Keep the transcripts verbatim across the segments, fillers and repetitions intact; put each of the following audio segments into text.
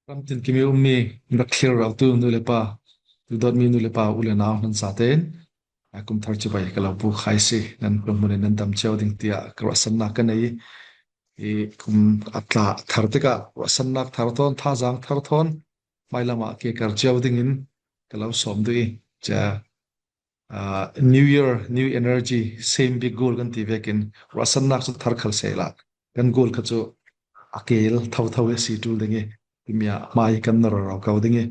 Ramtin kimi ummi, rak thlir rautu nu le pa, tu dawtmi nu le pa, u le nau nan zaten, a kum thar chibai ka lo pu khai si, nan kum hmunin nan dam chiau ding tia ka ruahsannak ka nei. I kum a tla thar tikah ruahsannak thar thawn, thazaang thar thawn, hmailamah ke kar chiau dingin ka lo sawm duh i, cia, ah, New Year, New Energy, same big goal kan ti vekin, ruahsannak cu thar khal sehla, kan goal kha cu a keel thotho i a si ṭul ding i, timi ah hmai kan na rorau ko ding i,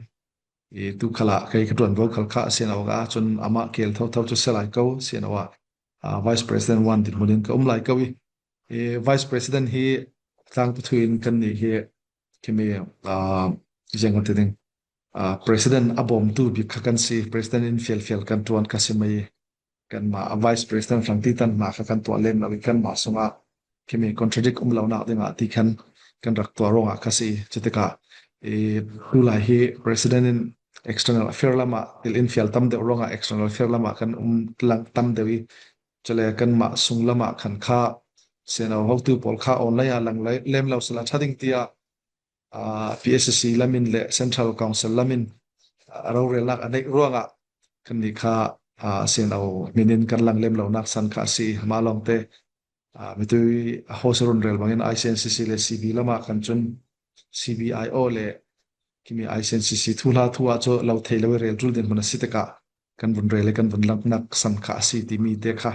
i tu khalah kei ka ṭuan vo khal kha a si lo ah cun amah keel thotho cu si lai ko, si lo ah, ah, Vice President Wan dinhmun in ka um lai ko i, i Vice President hi tlang pathu in kan nih hi, khimi, ah, ziang kan ti ding, ah, President a bawmtu bik kha kan si, President in fialfial kan ṭuan kha si mai. Kanmah a Vice President hrang ti tan hna kha kan tuah lem lo i, kanmah sungah khimi contradict um lonak dingah ti khan kan rak tuah ruangah kha si. Cutikah i tulai hi President in external affair lamah thil in fial tam deuh ruangah external affair lamah kan um lang tam deuh i, cule kanmah sung lamah khan kha sino hotu pawl kha online ah lang lem lo sila ṭha ding tiah, ah, P S C lamin le Central Council lamin, ah, rorelnak a neih ruangah kan nih kha, ah, sino hminin kan lang lem lonak san kha a si. Mah lawngte, ah, mitui a hosi run rel bangin I C N C C le C B lamah khan cun C B I O le khimi I C N C C thuhla thu ah cu lo thei lo i rel ṭul dinhmun a si tikah kan vun rel i kan vun langnak san kha a si timi te kha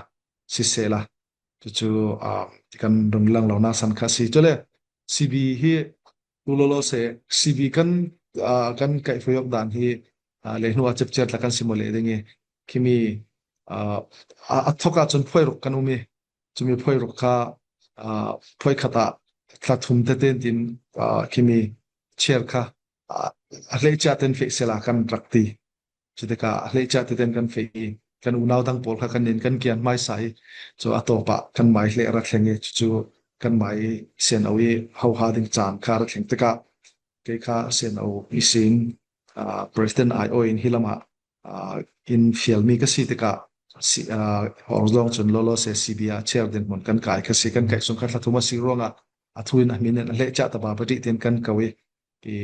sisehla, cucu, ah, kan run lang lonak san kha a si. Cule C B hi tu lawlaw seh, C B kan, ah, kan kaih hruai awk dan hi, ah, le hnu ah cipciar tla kan si maw leh ding i, khimi, ah, a, a thawk ah cun phuai ruk kan um i, cumi phuai ruk kha, ah, phuai khat ah thla thum tete in tin, ah, khimi chair kha, ah, a hleicia ten feh sela kan rak ti. Cutikah a hleicia tete in kan feh i, kan unau dang pawl kha kan in kan kian hmaisa i, cu a tawpah kan mai hleh rak thleng i, cucu kan mai sino i hoha ding caan kha rak thleng tikah kei kha sino i sin, ah, President I O in hi lamah, ah, in fialmi ka si tikah si, ah, Hawrzawng cun lawlaw seh C B ah chair dinhmun kan kai kha si, kan kaih sung kha thla thum a si ruangah a thu in a hmin in a hleicia taba pati tin kan ko i, i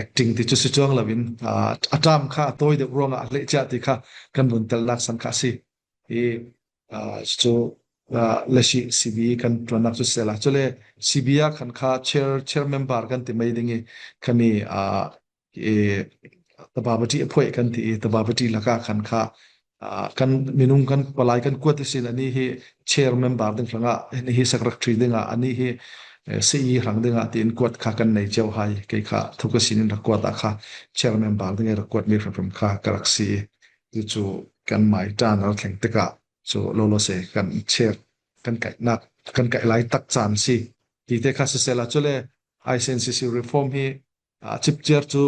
acting ti cu si cuang loin, ah, a ṭam kha a tawi deuh ruangah a hleicia ti kha kan vun telnak san kha a si. I, ah, cu, ah, le si C B kan ṭuannak cu sisehla, cule C B ah khan kha chair, chair member kan ti mai ding i, khami, ah, i, tababati a phuai kan ti i, tababati lakah khan kha, ah, kan minung kan palai kan kuat ihsin, ani hi chair member ding hrangah, ani hi secretary dingah, ani hi, eh, C E hrang dingah tiin kuat kha kan nei cio hai. Kei kha thu ka sin in rak kuat ah kha chair member ding i rak kuatmi hrimhrim kha ka rak si i, cucu kan mai ṭan a rak thleng tikah cu lawlaw seh kan chair kan kaihnak, kan kaih lai tak caan si. Tite kha sisehla, cule I C N C C reform hi, ah, cipciar cu,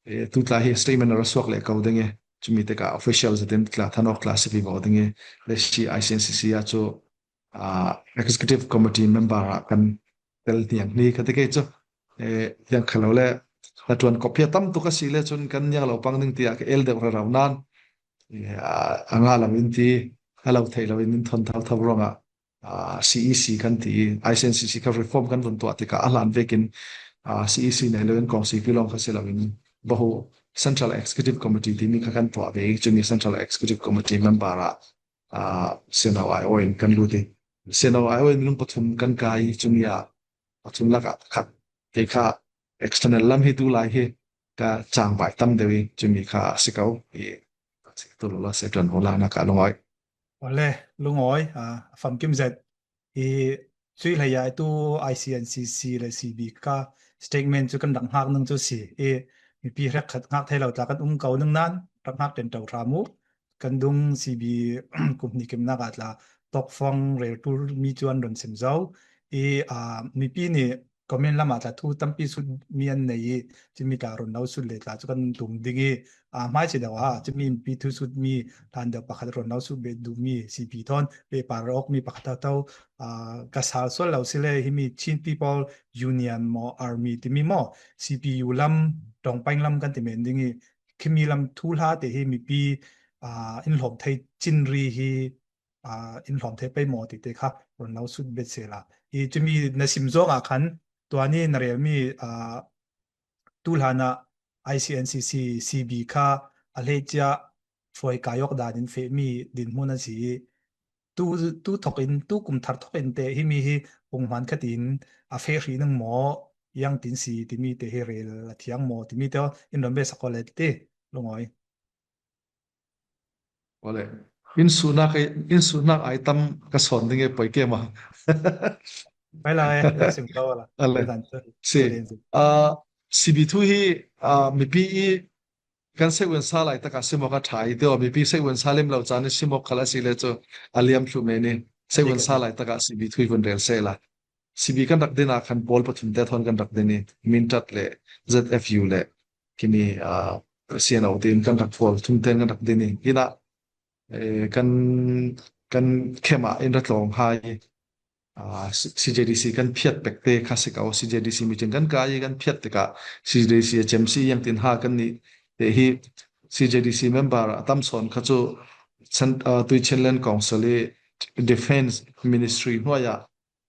eh, tutla hi statement a ra suak leh ko ding i, cumi tikah official zetin tla thanawk tla si vivo ding i, le si I C N C C ah cu, ah, executive committee member ah kan tel hniang hni kha ti kei cu, eh, tiang kha lo le, hla ṭuan kop hi a tam tuk a si le cun kan niang lo pang ding tiah ka el deuh rero nan, eh, ah, a ngah lo in ti, a lo thei lo in in thon thotho ruangah, ah, C E C kan ti i, I C N C C kha reform kan vun tuah tikah a hlan vekin, ah, C E C nei loin kong C P lawng kha si loin, bahu Central Executive Committee timi kha kan tuah ve i, cumi Central Executive Committee member ah, ah, sino I O in kan lut i, sino I O in minung pathum kan kai i, cumi ah pathum lakah pakhat kei kha external lam hi tu lai hi ka cangvai tam deuh i, cumi kha a si ko i, tu lawlaw seh ṭuan vo laknak ah lungawi. Awle, lungawi, ah, a famkim zet. I cuih hlei ah i tu I C N C C le C B kha statement cu kan rak hngak ning cu si. I mipi hrekkhat hngak thei lo tla kan um ko ning nan rak hngak ṭenṭo hram u. Kan dung C B kum hnih kimnak ah tla tawkfang rel ṭul mi cu an run sim zo. I, ah, mipi nih comment lamah tla thu tampi sut mi an nei i, cumi tla run lo sut le tla cu kan tum ding i, ah, hmai si deuh ah, cumi mipi thu sut mi hlan deuh pakhat run lo sut bet duh mi C P thawn pehpar awk mi pakhat thotho, ah, ka sal sual lo si le himi Chin People Union maw, Army timi maw, C P U lam, ṭawngpaing lam kan ti men ding i, khimi lam thuhla te hi mipi, ah, in hlawm thei chinri hi, ah, in hlawm thei pei maw tite kha run lo sut bet sela. I cumi na sim zawng ah khan tuani na relmi, ah, tu hlanah I C N C C, C B kha a hleicia hruai kai awk danin fehmi dinhmun a si i, tu, tu thokin, tu kum thar thokin te himi hi hung hman khatin a feh hrih nang maw, iang tin si timi te hi rel a thiang maw, timi te in rawn be sak aw le ti, Lungawi. Awle. In suhnak, in suhnak ai tam ka sawn ding e poi ke ma. Bai la e, sim ka wala. Ale. Bai dan chu. Si. Bai dan chu. Ah, C B thu hi, ah, mipi i kan seiwen sa lai taka simawk a thai te aw, mipi seiwen sa lem lo chan i simawk khala si le chu a liam thlu me ni. Seiwen sa lai taka C B thu i vun rel se la. C B kan rak din a khan pawl pathum te thawn kan rak din i, Mintat le Z F U le, kimi, ah, C N O te in kan rak pawl thum te kan rak din i. Hina, eh, kan, kan khema in ra tlawng hai, ah, C-, C J D C kan phiat pek te kha si ka aw, C J D C meeting kan kai i kan phiat te ka C J D C H M C yang tin ha kan ni te hi C J D C member a tam sawn kha chu Chan-, ah, tui Chinland Council i Defence Ministry hnuaia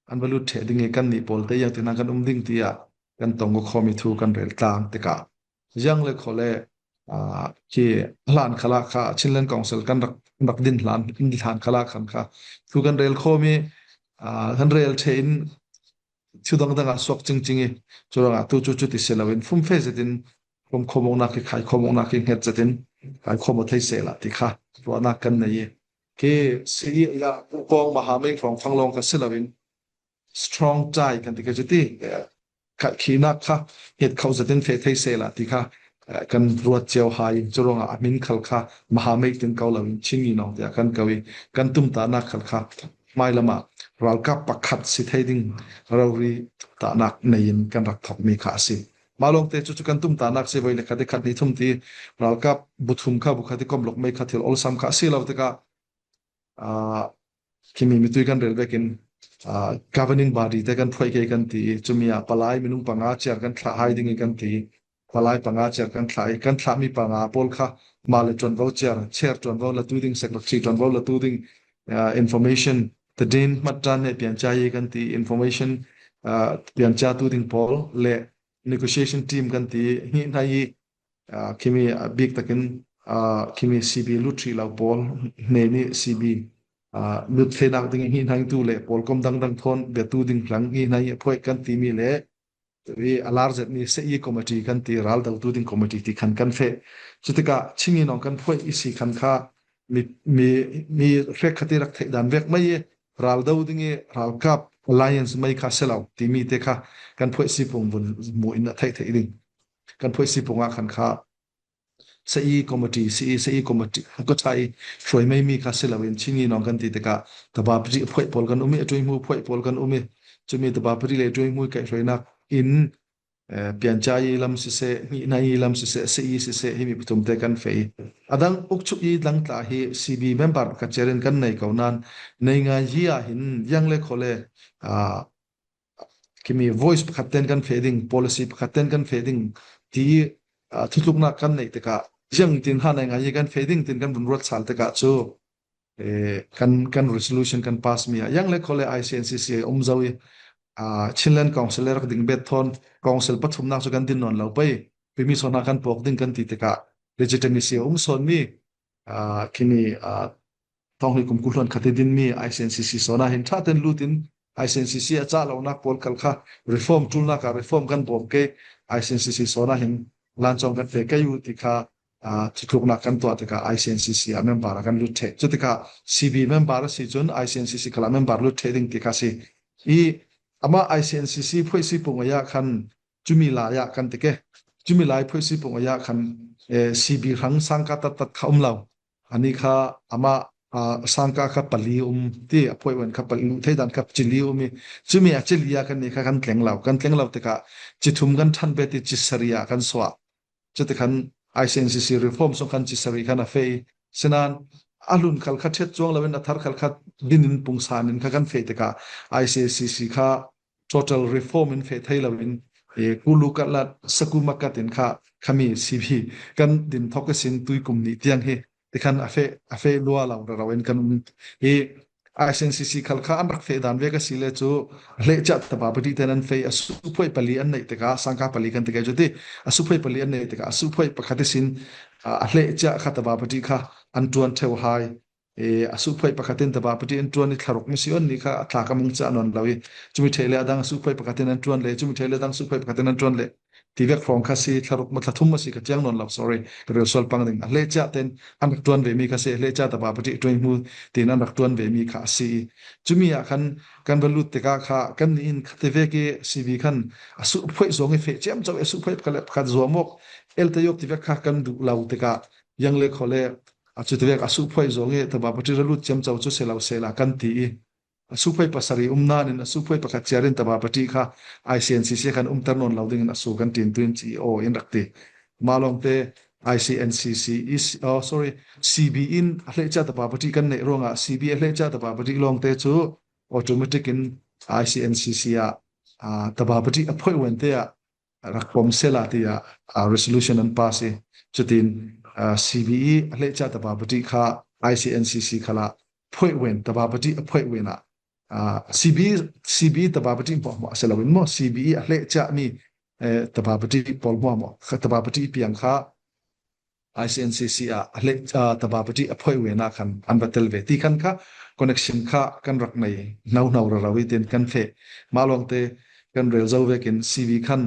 an va lut theh ding i kan nih pawl te iang tin kan um ding tia kan tong khawm i thu kan rel tlang te ka. Ziang le khaw le, ah, khi hlan khala kha Chinland Council kan rak, rak din hlan, in hlan khala khan kha thu kan rel khawm i, ah, kan rel theh in thu dang dang a suak ching ching i, chu rang a tu chu chu ti se lo in fum fe zet in khawm khawm awk nak i khai khawm awk nak i nghet zet in khai khawm a thei se la ti kha ruahnak kan nei i. Khi si i la kawng maha meng hrawng fang lawng ka si lo in, strong tie kan ti ka chu ti, eh, khat khinak kha het khauh zatin feh thei se la ti kha, eh, kan ruat chiau hai chu rong a min khal kha maha mei tin kau lo in Chin Ngi Nawng tia kan kau i kan tumtahnak khal kha mai lama ralkap pakhat si thei ding rori tahnak nei in kan rak thawk mi kha a si. Malawng te chu chu kan tumtahnak si voi le khat i khat ni thum ti ralkap bu thum kha bu khat i kom lok mei kha thil olsam kha a si lo te ka, ah, khimi mitui kan rel vekin, ah, governing body te kan phuai kei kan ti, chumi a palai minung panga chair kan thlah hai ding i kan ti, palai panga chair kan thlah i, kan thlah mi panga pawl kha ma le ṭuanvo chair, chair ṭuanvo la tu ding, secretary ṭuanvo la tu ding, ah, information, the din hmat tan ne pianchai i kan ti, information, ah, piancha tu ding pawl le negotiation team kan ti, hih hnai i, ah, khimi, ah, bik takin, ah, khimi C B lut hrih lo pawl, hneini C B, ah, lut theinak ding i hih hnai tu le pawl kom dang dang thawn bia tu ding hlang hih hnai i phuai kan ti mi le, i a lar zet mi se i committee kan ti, ral do tu ding committee ti khan kan feh. Chutika Chin Ngi Nawng kan phuai i si khan kha mi, mi, mi hrek khat i rak theih dan vek mai i ral do ding i ralkap alliance mai kha se lo ti mi te kha kan phuai si pung vun mu in a theih theih ding. Kan phuai si pung a khan kha se i committee, se i, se i committee, ko chai hruai mai mi kha se lo in Chin Ngi Nawng kan ti te ka taba pri phuai pawl kan um i, a tui mu phuai pawl kan um i, chumi taba pri le tui mu kai hruainak in, eh, pianchai lam siseh, hnihnai lam siseh, se i siseh, himi pathum te kan feh i. A dang ukchuk i dang tla hi C B member pakhat chair in kan nei ko nan, nei ngai hi a hin, yang le khaw le, ah, khimi voice pakhat ten kan feh ding, policy pakhat ten kan feh ding, ti, ah, thutluknak kan nei te ka, ziang tin ha nei ngai hi kan feh ding tin kan vun ruat sal te ka chu, eh, kan, kan resolution kan pass mi a. Yang le khaw le I C N C C a um zo i, ah, Chinland Council le rak ding bet thawn Council pathumnak chu kan din nawn lo pei. Pimi sawn ha kan pawk ding kan ti te ka legitimacy a um sawn mi, ah, khimi, ah, thawng hnih kum kul hluan khat i din mi I C N C C sawn a hin ṭha ten lut in I C N C C a chah lonak pawl kal kha reform ṭulnak a reform kan bawm ke I C N C C sawn a hin lan chawng kan fe kei u ti kha, ah, thutluknak kan tuah tikah I C N C C a member a kan lut ṭheh. Chutikah C B member a si cun I C N C C khalah member lut ṭheh ding ti kha si. I amah I C N C C phuaisi pung a yah khan cumi lai ah kan ti ke. Cumi lai phuaisi pung a yah khan, eh, C B hrang sangka tattat kha um lo. Ani kha amah, ah, sangka kha pali um ti a phuai wan kha pali um thei dan kha cili um i cumi a cili a kan ni kha kan tleng lo. Kan tleng lo tikah ci thum kan ṭhan bet i ci sarih ah kan suah. Cutikhan I C N C C reform sung khan ci sarih khan a feh i, sinan a hlun khal kha ṭhet chuang loin a thar khal kha dinin pungsan in kha kan feh tikah I C N C C kha total reform in feh thei loin, e, kulu katlat saku makat in kha khami C B kan din thawk i sin tui kum nih tiang hi tikhan a feh, a feh lua lo rero in kan um hi. I C N C C khal kha an rak feh dan vek a si le cu, a hlehciah taba pahnih ten an feh, a suphuai pali an neih tikah, sangka pali kan ti kai cu ti, a suphuai pali an neih tikah, a suphuai pakhat ihsin, a, a hlehciah kha taba pahnih kha an ṭuan ṭheu hai. E, a suphuai pakhat in taba pahnih an ṭuan i thlaruk mi si on ni kha a thlak a mang cah nawn lo i, cumi ṭheh le a dang a suphuai pakhat in an ṭuan le, cumi ṭheh le a dang suphuai pakhat in an ṭuan le. Tivek hrawng kha si, thlaruk ma thla thum ma si ka ciang nawn lo, sorry, ka rel sual pang ding. A hlehciah ten an rak ṭuan ve mi kha si, a hlehciah taba pahnih ṭuan hmu tiin an rak ṭuan ve mi kha a si. Cumi ah khan kan va lut tikah kha kan nih in kha tivek i C B khan a suphuai zawng i feh ciamco i a suphuai pakhat le pakhat zuam awk, el te awk tivek kha kan duh lo tikah yang le khaw le a cu tivek a suphuai zawng i taba pahnih ra lut ciamco cu si lo sehla kan ti i. A suphuai pasarih um nain a suphuai pakhat ciar in taba pahnih kha I C N C C khan umter nawn lo dingin a su kan ṭin tuin ci aw in rak ti. Mah lawngte I C N C C i, oh, sorry, C B in a hlehciah taba pahnih kan neih ruangah C B a hlehciah taba pahnih lawngte cu automatic in I C N C C ah, ah, taba pahnih appointment te ah rak pom sehla tiah, ah, resolution an pass i. Cutin, ah, C B i a hlehciah taba pahnih kha I C N C C khalah appointment, taba pahnih appointment ah, ah, C B, C B taba pahnih hmuahhmuah a si loin maw, C B i a hlehciah mi, eh, taba pahnih pawl hmuahhmuah, kha taba pahnih piang kha I C N C C ah a hleh, ah, taba pahnih appointment ah khan an va tel ve ti khan kha connection kha kan rak nei hno hno rero i tin kan feh. Mah lawngte kan rel zo vekin C B khan,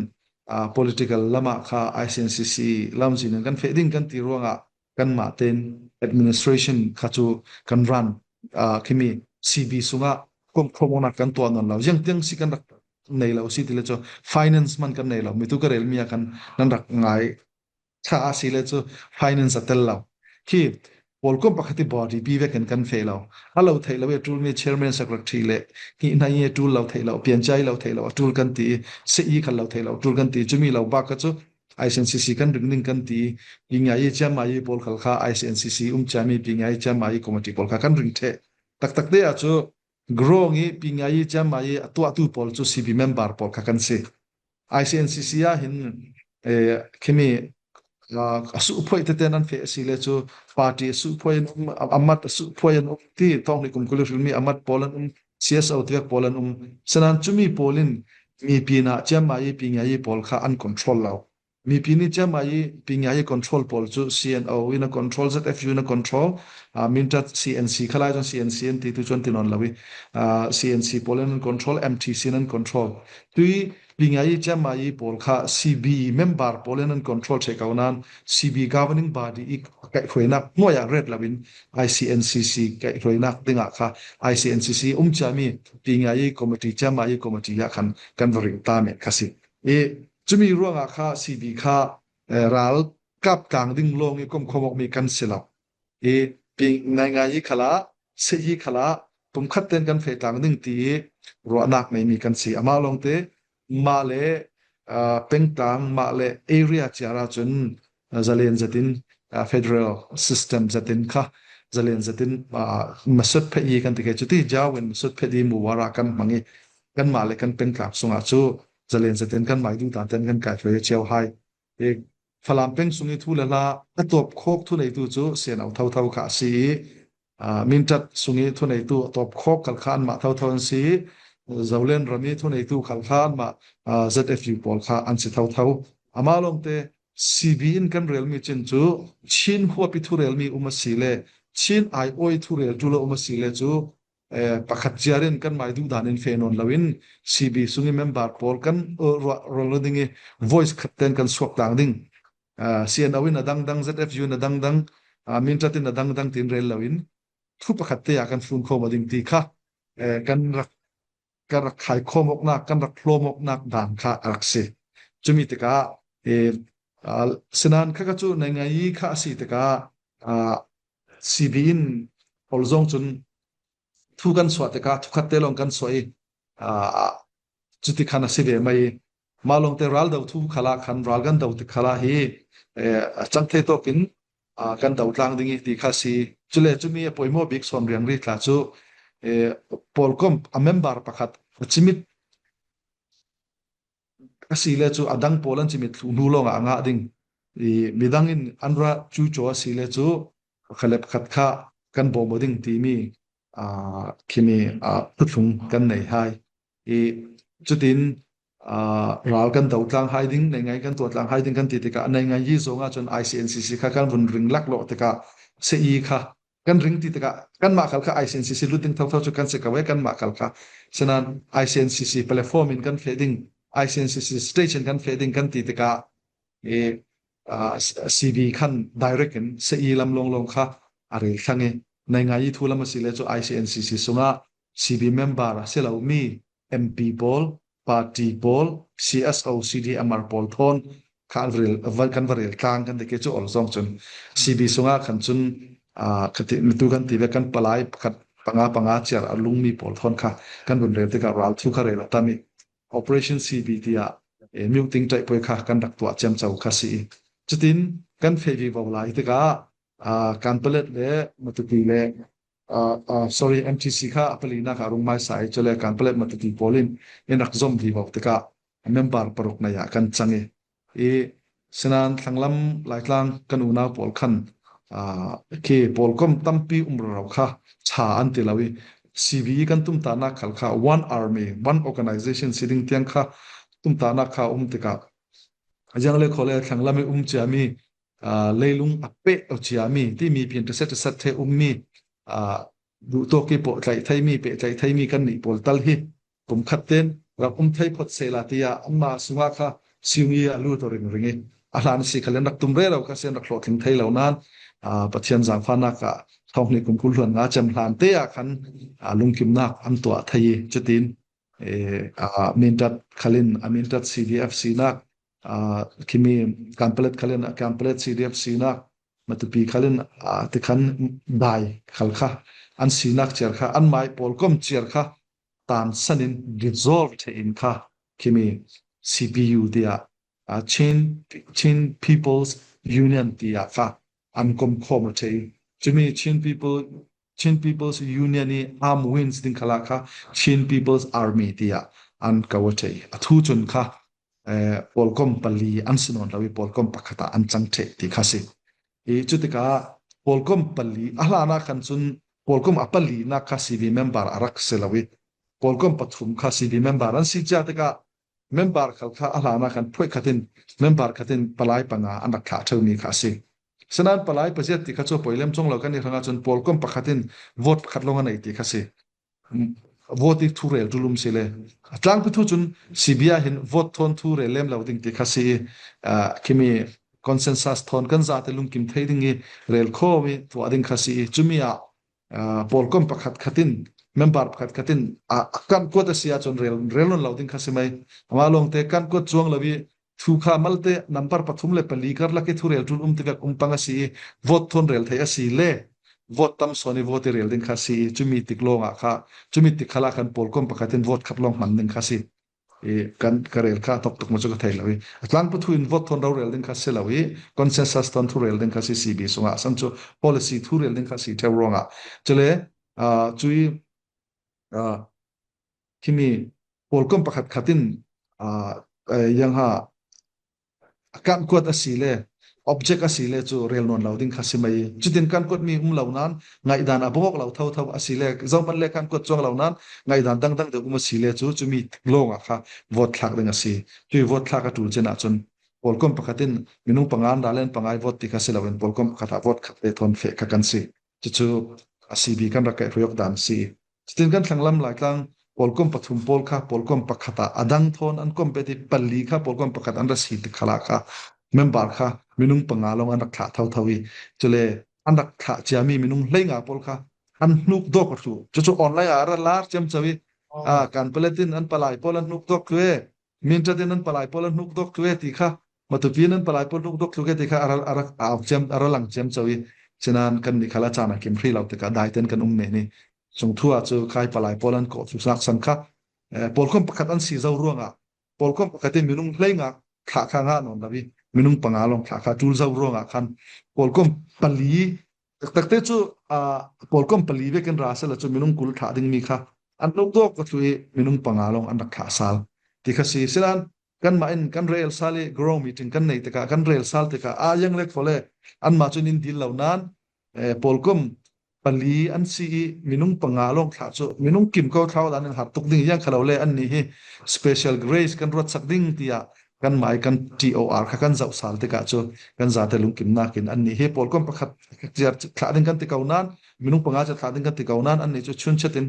ah, political lamah kha I C N C C lamzin in kan feh ding kan ti ruangah kanmah tein administration kha cu kan run, ah, khimi C B sungah komkhawmnak kan tuah nawn lo. Ziang tiang si kan rak nei lo si ti le cu finance man kan nei lo. Mi tu ka relmi ah khan nan rak ngai ṭha a si le cu finance a tel lo. Khi pawlkom pakhat i body pi vekin kan feh lo. A lo theih lo i a ṭulmi chairman secretary le hnih hna i a ṭul lo theih lo, piancai lo theih lo, a ṭul kan ti i, seh i khal lo theih lo, a ṭul kan ti i, cumi lo bak kha cu I C N C C kan ring ding kan ti i, pingai i ciammai i pawl khal kha I C N C C um ciami pingai i ciammai i committee pawl kha kan ring ṭheh. Taktak te ah cu growng i pingai i ciammai i a tuahtu pawl cu C B member pawl kha kan si. I C N C C ah hin, eh, khimi, ah, a suhphuai tete nan feh a si le cu party a suhphuai an um, a, a mat a suhphuai an um ti, thawng hnih kum kul hrilmi a mat pawl an um, C S O tivek pawl an um. Sinan cumi pawl in mipi na ciammai i pingai i pawl kha an control lo. Mipi nih ciammai i pingai i control pawl cu C N O in a control, Z F U in a control, ah, Mindat C N C khalai cun C N C an ti tu cun ti nawn lo i, ah, C N C pawl in an control, M T C in an control. Tui pingai i ciammai i pawl kha C B member pawl in an control ṭheh ko nain C B governing body i kaihhruainak hnuai ah ret loin I C N C C kaihhruainak dingah kha I C N C C um ciami pingai i committee ciammai i committee ah khan kan va ring ta men kha si. I cumi ruangah kha C B kha, eh, ral kap tlang ding lawng i komkhawm awkmi kan si lo. I pi ngaingai i khalah, seh i khalah, pumkhat ten kan feh tlang ding ti i ruahnak neimi kan si. Amah lawngte, mah le, ah, pengtlang, mah le area ciar ahcun, ah, zalen zetin, ah, federal system zetin kha, zalen zetin, ah, masut pheh i kan ti ke cuti, jaw in masut pheh i muwara kan hmang i, kanmah le kan pengtlang sungah cu zalen zetin kanmah i duhdan ten kan kai hruai a cio hai. I Falam peng sung i thu le hla a tawp khawk thuneitu cu C N O thotho kha a si i, aa, Mindat sung i thuneitu a tawp khawk khal kha anmah thotho an si i, Zolen ram i thuneitu khal kha anmah, aa, Z F U pawl kha an si thotho. Amah lawngte C B in kan relmi cin cu Chin huap i thurelmi um a si le Chin aiawh i thureltu le um a si le cu eh, pakhat ciar in kanmah i duhdan in feh nawn loin C B sung i member pawl kan, eh, ruah, ruah lo ding i voice khat ten kan suak tlang ding. Ah, C N O in a dangdang, Z F U in a dangdang, ah, Mindat in a dangdang tin rel loin thu pakhat te ah kan fun khawm a ding ti kha, eh, kan rak, kan rak khai khawm awknak, kan rak hlawm awknak dan kha a rak si. Cumi tikah, eh, ah, sinan kha kha cu naingai i kha a si tikah, ah, C B in pawl zong cun thu kan suah tikah thukhat te lawng kan suah i, aa, cuti khan a si ve mai. Mah lawngte ral do thu khalah khan ral kan do tik khalah hi, eh, a cang thei tawkin, aa, kan do tlang ding i ti kha si. Cule cumi a poimawh bik sawn riangri tla cu, eh, pawlkom a member pakhat a cimit a si le cu a dang pawl an cimit thluh hnu lawngah a ngah ding. I midang in an ra cucaw a si le cu pakhat le pakhat kha kan bawm aw ding timi, aa, khimi, aa, thuthlung kan nei hai. I, cutin, aa, ral kan do tlang hai ding, nei ngai kan tuah tlang hai ding kan ti tikah, nei ngai hi zongah cun I C N C C kha kan vun ring laklawh tikah, se i kha kan ring ti tikah, kanmah khal kha I C N C C lut ding thotho cu kan si ko e, kanmah khal kha. Sinan I C N C C platform in kan feh ding, I C N C C stage in kan feh ding kan ti tikah, i, aa, C B khan direct in se i lam lawnglawng kha a rel thlang i, nei ngai i thu lam a si le cu I C N C C sungah C B member a si lomi M P pawl, party pawl, C S O, C D M R pawl thawn kha an va rel, va, kan va rel tlang kan ti ke cu awl zong cun C B sungah khan cun, aa, ka ti, tu kan ti ve kan palai pakhat panga panga ciar a lungmi pawl thawn kha kan vun rel tikah ral thu kha rel a tam i Operation C B tiah, eh, mute ṭaih poi kha kan rak tuah ciamco kha si i. Cutin kan feh vivo lai tikah, aa, Kanpalet le Matupi le, aa, aa, sorry, M T C kha a palinak ah a rung hmaisa i, cule Kanpalet Matupi pawl in in rak zom vivo tikah member paruk nei ah kan cang i, i sinan thlanglam Laitlang kan unau pawl khan, aa, khi pawlkom tampi um rero kha ṭha an ti lo i, C B kan tumtahnak khal kha one army, one organization si ding tiang kha tumtahnak kha um tikah, a ziang le khaw le thlanglam i um ciami, aa, leilung a peh aw ciami, timi pin ṭaset ṭaset the ummi, aa, duhtawk i pawh tlaih theimi, peh tlaih theimi kan nih pawl tal hi pumkhat tein rak um thei phawt sehla tiah anmah sungah kha siung i a lut aw ringring i, a hlan si khalin rak tum rero kha si an rak hlawhtling thei lo nain, aa, Pathian zaangfahnak ah thawng hnih kum kul hluan nga cem hlan te ah khan, aa, lungkimnak an tuah thei i, cutin, eh, aa, Mindat khalin a Mindat C D F sinak, aa, khimi Kanpalet khalin a Kanpalet C D F sinak, Matupi khalin, aa, tikhan dai khal kha an sinak ciar kha, an mai pawlkom ciar kha tansan in dissolve ṭheh in kha khimi C P U tiah, aa, Chin, Chin People's Union tiah kha an komkhawm aw ṭheh i, cumi Chin People, Chin People's Union i arm wings ding khalah kha Chin People's Army tiah an ko aw ṭheh i, a thu cun kha, eh, pawlkom pali an si nawn lo i pawlkom pakhat ah an cang ṭheh ti kha si. I cutikah pawlkom pali a hlanah khan cun pawlkom a palinak kha C B member a rak si lo i pawlkom pathum kha C B member an si cia tikah member khal kha a hlanah khan phoih khat in member khat in palai panga an rak thlah ṭheumi kha a si. Sinan palai paziat ti kha cu a poi lem cuang lo kan i hrangah cun pawlkom pakhat in vote pakhat lawng a nei ti kha si. Vote i thu rel ṭul um si le a tlangpi thu cun C B ah hin vote thawn thu rel lem lo ding ti kha si i, aa, khimi consensus thawn kan zate lungkim thei ding i rel khawm i tuah ding kha si i, cumi ah, aa, pawlkom pakhat khat in member pakhat khat in, aa, a kan kuat a si ahcun rel, rel nawn lo ding kha si mai. Amah lawngte kan kuat cuang lo i thu kha malte nambar pathum le pali karlak i thurel ṭul um tivek um pang a si i, vote thawn rel thei a si le vote tam sawn i vote i rel ding kha si i, cumi tik lawngah kha, cumi tik khalah khan pawlkom pakhat in vote khat lawng hman ding kha si i, kan ka rel kha a tok tuk maw cu ka thei lo i, a tlangpi thu in vote thawn rorel ding kha si lo i, consensus thawn thurel ding kha si C B sungah, san cu policy thurel ding kha si ṭheu ruangah. Cule, aa, cu i, aa, khimi pawlkom pakhat khat in, aa, eh, yang ha, a kan kuat a si le, object a si le cu rel nawn lo ding kha si mai. Cutin kan kuatmi um lo nain ngaihdan a bawk lo thotho a si le, zohman le kan kuat cuang lo nain ngaihdan dangdang deuh um a si le cu, cumi lawngah kha vote thlak ding a si. Cui vote thlak a ṭul cin ahcun pawlkom pakhat in minung panga an ra len panga i vote ti kha si loin pawlkom pakhat ah vote khat te thawn feh kha kan si. Cucu a C B kan rak kaih hruaiawk dan si. Cutin kan thlanglam Laitlang pawlkom pathum pawl kha pawlkom pakhat ah a dang thawn an kom bet i pali kha pawlkom pakhat an ra si tik khalah kha member kha minung panga lawng an rak thlah thotho i, cule an rak thlah ciami minung hleinga pawl kha an hnuk dawk a thluh. Cucu online ah a ra lar ciamco i, aa, Kanpalet in an palai pawl an hnuk dawk thluh e, Mindat in an palai pawl an hnuk dawk thluh e ti kha, Matupi in an palai pawl hnuk dawk thluh e ti kha a ra, a ra, a auk ciam, a ra lang ciamco i, sinan kan nih khal a caan a kim hri lo tikah daiten kan um men i, sungthu ah cu khai palai pawl an kawh thluhnak san kha, eh, pawlkom pakhat an si zo ruangah pawlkom pakhat in minung hleinga thlah kha ngah nawn lo i, minung panga lawng thlah kha ṭul zo ruangah khan pawlkom pali, taktakte cu, aa, pawlkom pali vekin ra sehla cu minung kul thlah dingmi kha an hnuk dawk a thluh i minung panga lawng an rak thlah sal ti kha si. Sinan kanmah in kan rel sal i ground meeting kan nei tikah, kan rel sal tikah, aa, yang le khaw le anmah cun in dil lo nain, eh, pawlkom pali an si i, minung panga lawng thlah cu minung kim ko thlau dan in har tuk ding i, ziang kha lo le annih hi special grace kan ruatsak ding tiah kanmah i kan T O R kha kan zoh sal tikah cu kan zate lungkimnak in annih hi pawlkom pakhat ciar thlah ding kan ti ko nain, minung panga ciar thlah ding kan ti ko nain annih cu chunchet in,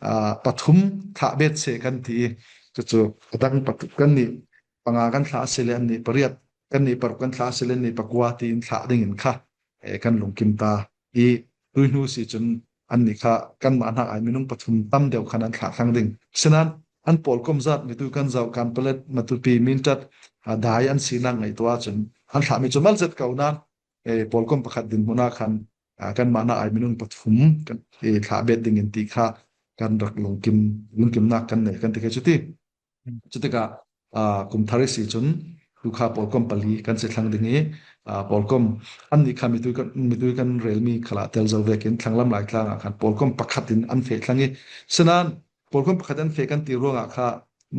aa, pathum thlah bet seh kan ti i, cucu a dang pathum kannih panga kan thlah a si le annih pariat, kannih paruk kan thlah a si le annih pakua tiin thlah dingin kha, eh, kan lungkim ta i, tuihnu si cun annih kha kanmah hnak ai minung pathum tam deuh khan an thlah thlang ding. Sinain an pawlkom zat mitu kan zoh, Kanpalet, Matupi, Mintat, aa, dai an sinak ngaihtuah ahcun an thlahmi cu mal zet ko nain, eh, pawlkom pakhat dinhmun ah khan, aa, kanmah hnak ai minung pathum kan, eh, thlah bet dingin ti kha kan rak lungkim, lungkimnak kan nei kan ti kha cuti. Cutikah, aa, kum thar i si cun tu kha pawlkom pali kan si thlang ding i, aa, pawlkom annih kha mitu kan, mitu kan relmi khalah tel zo vekin thlanglam Laitlang ah khan pawlkom pakhat in an feh thlang i, sinain pawlkom pakhat an feh kan ti ruangah kha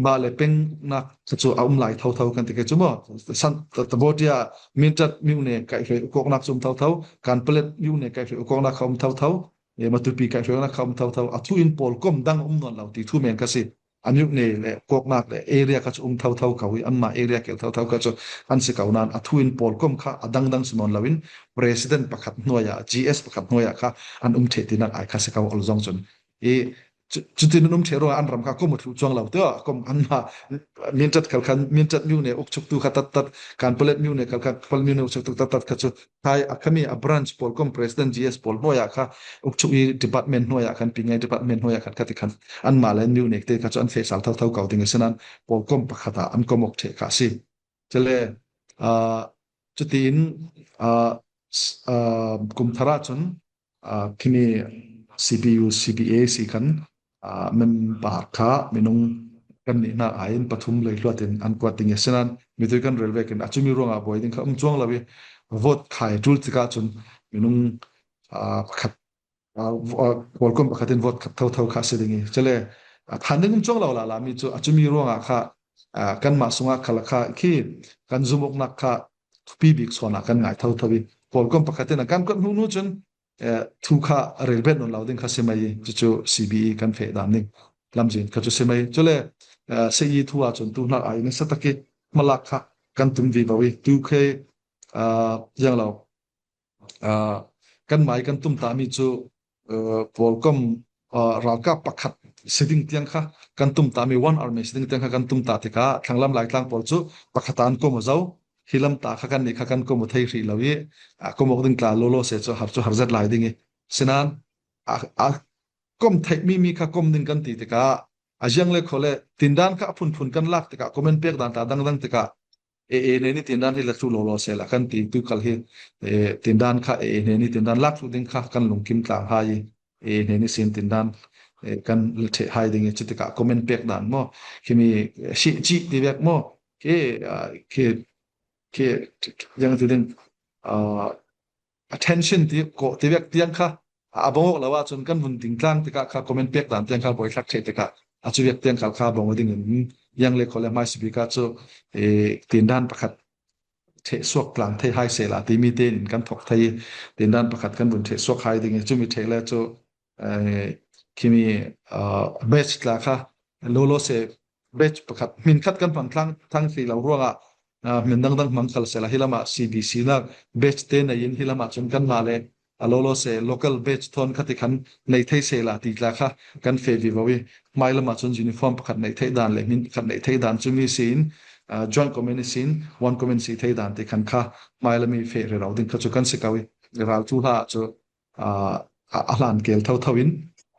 mah le pengnak kha cu a um lai thotho kan ti kha cu maw? San, ta, Tabotia, Mintat myone kaihhruai ukawknak cu um thotho, Kanpalet myone kaihhruai ukawknak kha um thotho, eh, Matupi kaihhruainak kha um thotho, a thu in pawlkom dang a um nawn lo ti thu men kha si. A myone le ukawknak le area kha cu um thotho ko i, anmah area kel thotho kha cu an si ko nain a thu in pawlkom kha a dangdang si nawn loin president pakhat hnuai ah, G S pakhat hnuai ah kha an um ṭheh tinak ai kha si ko ol zong cun. I, cu-, cutin an um ṭheh ruangah an ram kha kom a thluh cuang lo tiah, kom anmah Mintat khal khan, Mintat myone ukchuktu kha tattat, Kanpalet myone khal kha, Kanpalet myone ukchuktu tattat kha cu, khai a khami a branch pawlkom president G S pawl hnuai ah kha ukchuk i department hnuai ah khan, pingai department hnuai ah khan kha ti khan anmah le an myone te kha cu an feh sal thotho ko ding i, sinain pawlkom pakhat ah an kom awk ṭheh kha a si. Cule, aa, cutiin, aa, s-, aa, kum thar ah cun, aa, khimi C P U, C P A si khan, aa, member kha minung kannih hna ai in pathum lei hluat in an kuat ding i, sinain mitu kan rel vekin a cumi ruangah buai ding kha um cuang lo i, vote khai ṭul tikah cun minung, aa, pakhat, aa, vo-, aa, pawlkom pakhat in vote khat thotho kha a si ding i, cule, aa, phan ding um cuang lo lala mi cu a cumi ruangah kha, aa, kanmah sungah khal kha khi kan zumhawknak kha thupi bik sawn ah kan ngai thotho i, pawlkom pakhat in a kan kuat hnu hnu cun, eh, thu kha a rel bet nawn lo ding kha si mai i, cucu C B E kan feh dan ding lamzin kha cu si mai. Cule, eh, C E thu ah cun tu hnak ai nasa tak i hmalak kha kan tum vivo i, tu khi, ah, ziang lo, ah, kanmah i kan tum tami cu, eh, pawlkom, ah, ralkap pakhat si ding tiang kha kan tum tami, one army si ding tiang kha kan tum ta tikah thlanglam Laitlang pawl cu pakhat ah an kom aw zo. Hi lam ta kha kannih kha kan kom aw thei hrih lo i, ah, kom awk ding tla lawlaw seh cu har cu har zet lai ding i, sinain a, a kom theihmi mi kha kom ding kan ti tikah, a ziang le khaw le tindan kha a phunphun kan lak tikah, comment pek dan tla dangdang tikah, A A hnen i tindan hi la thluh lawlaw seh la kan ti tu khal hi, eh, tindan kha A A hnen i tindan lak thluh ding kha kan lungkim tlang hai i, A A hnen i sin tindan, eh, kan la ṭheh hai ding i, cutikah comment pek dan maw, khimi, eh, si cih ti vek maw, khi, ah, khi, khi, yang ti ding, ah, attention ti ko ti vek tiang kha a bang awk lo ahcun kan vun ding tlang tikah kha comment pek dan tiang kha buaithlak ṭheh tikah a cu vek tiang khal kha bang aw ding in yang le khaw le hmai si bik ah cu, eh, tindan pakhat ṭheh suak tlang thei hai seh la timi tein kan thawk thei i, tindan pakhat kan vun ṭheh suak hai ding i, cumi ṭheh le cu, eh, khimi, ah, batch tla kha lawlaw seh batch pakhat hmin khat kan hman thlang thang hrih lo ruangah, ah, hmin dangdang hmang khal seh la hi lamah C B C nak batch te nei in hi lamah cun kanmah le a lawlaw seh local batch thawn kha ti khan nei thei seh la ti tla kha kan feh vivo i, hmai lamah cun uniform pakhat neih theih dan le hmin pakhat neih theih dan cumi si in, ah, joint command i si in, one command si thei dan ti khan kha hmai lam i feh rero ding kha cu kan si ko i, ral cu hla cu, aa, a, a hlan kel thotho in,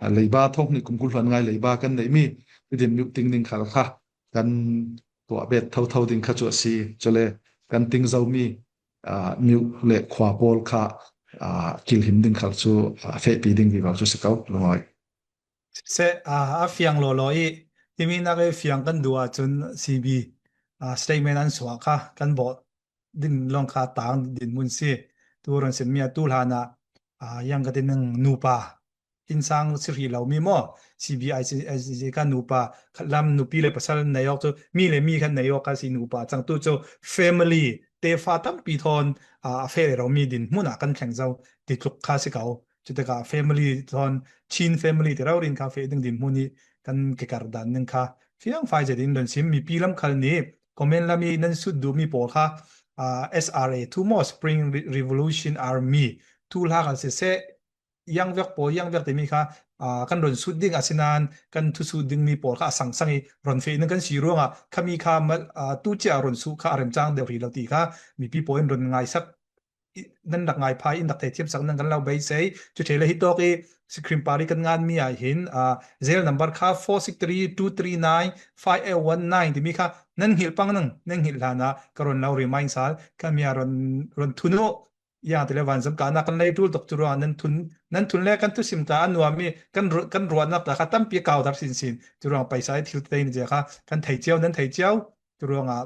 aa, leiba thawng hnih kum kul hluan ngai leiba kan neihmi i din miuh ting ding khal kha kan tuah bet thotho ding kha cu a si. Cule kan ting zomi, aa, miuh le khua pawl kha, aa, kilhim ding khal cu, aa, fehpi ding vivo cu si ko, lungawi. Se, aa, a fiang lawlaw i, timi nak le fiang kan duh ahcun C B, aa, statement an suah kha kan bawh ding lawng kha tang dinhmun si. Tu run simmi a tu hlan ah, aa, yang ka ti ning nupa innsang si hrih lomi maw? C B I C, I C C kha nupa, khatlam nupi le pasal nei awk cu, mi le mi khan nei awk kha si nupa cang tu cu family tefa tampi thawn, aa, a feh rero mi dinhmun ah kan thleng zo ti tluk kha si ko. Chutaka family thawn Chin family ti raurin kha feh ding dinhmun hi kan kikar dan ning kha fiangfai zetin rawn sim. Mipi lam khal ni comment lam hi nan sut duh mi pawl kha, ah, S R A thu maw, Spring Re- Revolution Army thu hla khal sese, yang vek pawl, yang vek timi kha, ah, kan rawn sut ding a sinan kan thu sut ding mi pawl kha a sang sang hi rawn feh ning kan si ruanga khami kha mal, ah, tu chia rawn sut kha a remchang deuh ri lo ti kha mipi pawl in rawn ngaisak i- nan rak ngai phai in rak thei thiam sak nan kan lo beisei. Chu thei le hi tawk i Sikrim pari kan ngan mi ai hin, ah, zel number kha four six three two three nine five eight one nine timi kha nan nghil pang nang, nan nghil hlana ka rawn lo remind sal, khami a rawn, rawn thun u. Yang ti le van zam ka na kan lei tul tok chu ruang nan thun, nan thun le kan thusim ta a nuam i kan ru- kan ruat nak ta kha tampi kau dar sin sin. Chu ruang paisa i thil te ni je kha kan thei chiau, nan thei chiau. Chu ruang a,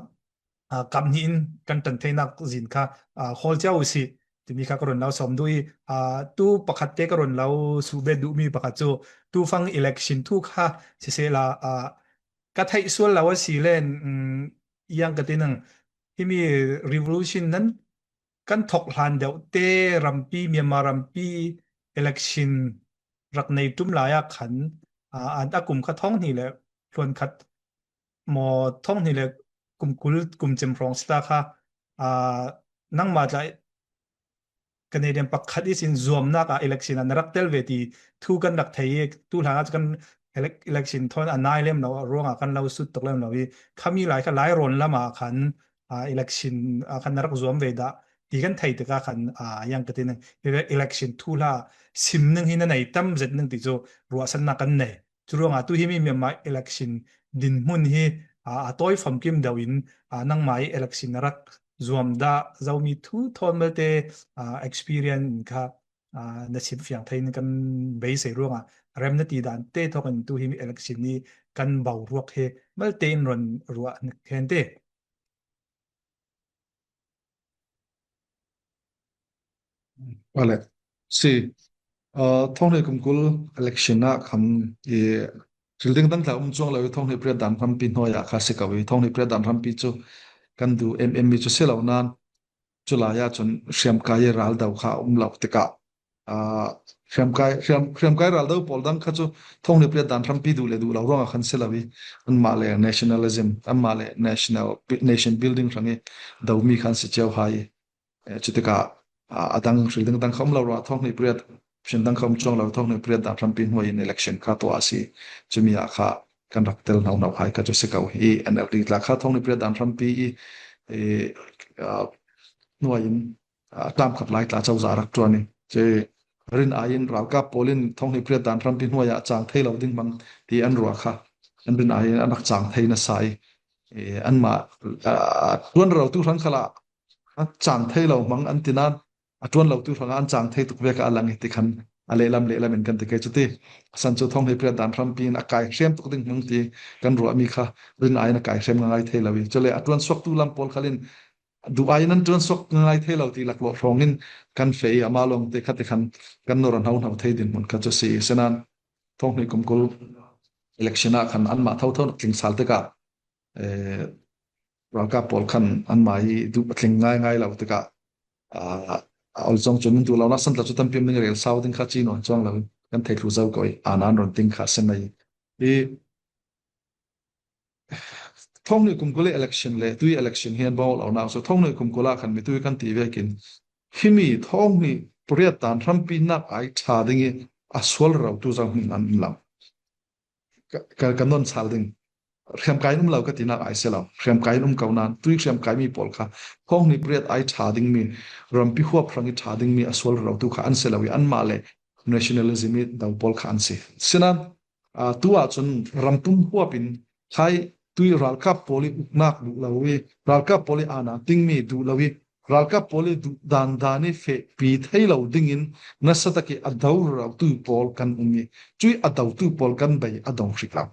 ah, kam hni in kan tan thei nak zin kha, ah, hawl chiau u si. Timi kha ka rawn lo sawm duh i, ah, tu pakhat te ka rawn lo su be duh mi pakhat chu tu fang election thu kha sisela, ah, ka theih sual lo a si len, um, yang ka ti nang himi revolution nan kan thawk hlan deuh te rampi, Myanmar rampi election rak nei tum lai a khan, ah, an a kum kha thawng hni le hluan khat maw thawng hni le kum kul kum chem hrawng sita kha, ah, nangma tla Canadian pakhat i sin zuamnak a election a na rak tel ve ti thu kan rak thei i tu hlan a chu kan elec- election thawn a nai lem lo ruangah kan lo sut tok lem lo i khami lai kha lai rawn lamah khan, ah, election ah khan na rak zuam ve dah ti kan thei tikah khan, ah, yang ka ti ning ele- election thu hla sim ning hi na nei tam zet ning ti chu ruahsanna kan nei. Chu ruangah tu hi mi Myanmar election dinhmun hi, ah, a tawi famkim deuh in, ah, nangmah i election na rak zuam dah Zomi thu thawn malte, ah, experience kha, ah, na sim fiang thei in kan beisei ruangah remna ti dan te thawk in tu hi mi election ni kan boruak hi malte in rawn ruah hen te. Vale. Si, uh, thawng hnih kum kul election ah khan i thil ding dang tla um chuang lo i thawng hnih pariat dan hrampi hnuai ah kha si ko i thawng hnih pariat dan hrampi chu kan duh em em mi chu si lo nan chu lai ah chun hriamkai i ral do kha um lo tikah, ah, hriamkai, hriam, hriamkai ral do pawl dang kha chu thawng hnih pariat dan hrampi duh le duh lo ruangah khan si lo i anmah le nationalism, anmah le national, nation building hrang i do mi khan si chiau hai. Eh, chutikah, ah, a dang hri dang dang kha um lo ruah thawng hnih pariat, hrin dang kha um chuang lo thawng hnih pariat dan hrampi hnuai in election kha tuah a si. Chumi ah kha kan rak tel hno hno hai kha chu si ko i N L D tla kha thawng hnih pariat dan hrampi i, i, ah, hnuai in, ah, tam khat lai tla chauza rak tuan i. Che rin ai in ralkap pawl in thawng hnih pariat dan hrampi hnuai ah chang thei lo ding hmang ti an ruah kha. An rin ai in an rak chang thei nasa i. Eh, anmah, ah, tuan ro tu hrang khalah a chang thei lo hmang an ti nan, a tuan lo tu hrangah an chang thei tuk vek a lang i ti khan a lehlam lehlam in kan ti kei chu ti. San chu thawng hnih pariat dan hrampi in a kai hriam tuk ding hmang ti kan ruah mi kha rin ai in a kai hriam ngai thei lo i. Chule a tuan suak tu lam pawl khal in duh ai in an tuan suak ngai thei lo ti laklawh hrawng in kan feh i ama lawng te kha ti khan kan nawr a hno hno thei dinhmun kha chu si i. Sinan thawng hnih kum kul election ah khan anmah tho tho nak tling sal tikah eh, ralkap pawl khan anmah i duh a tling ngai ngai lo tikah, ah, a awlzawng chu min duh lo nak san tla chu tampi um ding rel sau ding kha chi nawn chuang lo kan thei thlu zo ko i a nan rawn ting kha sen mai i thawng hnih kum kul election le tui election hian bawng lo nak so thawng hnih kum kul ah khan mi tui kan ti vekin himi thawng hnih pariat dan hrampi nak ai ṭha ding i a sual ro tu zo hmun an um lo. Ka, ka, ka nawn chal ding. Hriamkai in um lo ka tinak ai se lo. Hriamkai in um ko nan, tui hriamkai mi pawl kha, thawng hnih pariat ai ṭha ding mi, rampi huap hrang i ṭha ding mi a sual ro tu kha an se lo i anmah le nationalism i do pawl kha an si. Sinan, ah, tu ah chun rampum huap in khai tui ralkap pawl i uknak duh lo i, ralkap pawl i ana ting mi duh lo i, ralkap pawl i duh dan dan i fehpi thei lo dingin nasa tak i a do rautu pawl kan um i, cui a dotu pawl kan bei a dawng hrik lo.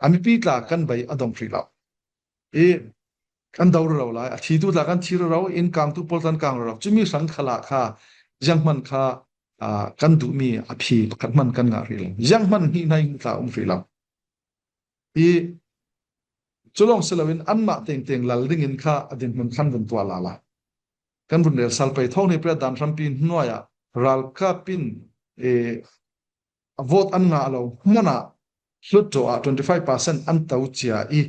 A mipi tla kan bei a dawng hrik lo. I kan do rau lai, a thitu tla kan thi rau, in kangtu pawl tla an kang rau. Cumi hrang khalah kha, ziang hman kha, ah, kan duh mi a phi pakhat hman kan ngah hrik lo. Ziang hman hnih hnai tla um hrik lo. I, chu lawng si loin anmah tengteng lal dingin kha a dinhmun khan vun tuah lala. Kan vun rel sal pei thawng hnih pariat dan hrampi hnuaiah ralkap in eh, vote an ngah lo hmana hluttaw ah twenty five percent an to cia i,